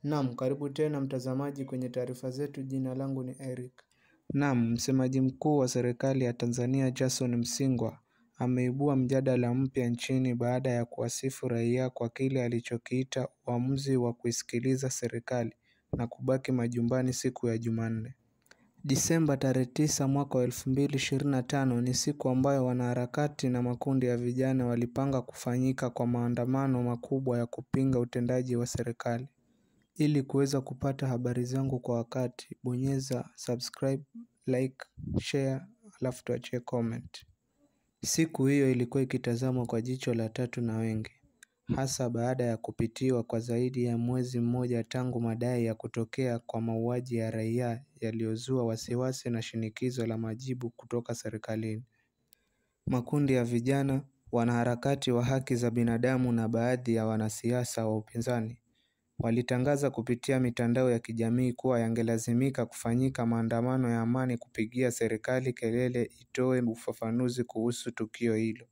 Naam, karibu tena mtazamaji kwenye taarifa zetu. Jina langu ni Eric. Naam, msemaji mkuu wa serikali ya Tanzania Jason Msingwa ameibua mjadala mpya nchini baada ya kuwasifu raia kwa kile alichokiita uamuzi wa kuisikiliza serikali na kubaki majumbani siku ya Jumanne. Disemba tarehe 9 mwaka wa 2025 ni siku ambayo wanaharakati na makundi ya vijana walipanga kufanyika kwa maandamano makubwa ya kupinga utendaji wa serikali. Ili kuweza kupata habari zangu kwa wakati, bonyeza subscribe, like, share, alafu tuachie comment. Siku hiyo ilikuwa ikitazamwa kwa jicho la tatu na wengi, hasa baada ya kupitiwa kwa zaidi ya mwezi mmoja tangu madai ya kutokea kwa mauaji ya raia yaliyozua wasiwasi na shinikizo la majibu kutoka serikalini. Makundi ya vijana, wanaharakati wa haki za binadamu na baadhi ya wanasiasa wa upinzani walitangaza kupitia mitandao ya kijamii kuwa yangelazimika kufanyika maandamano ya amani kupigia serikali kelele itoe ufafanuzi kuhusu tukio hilo.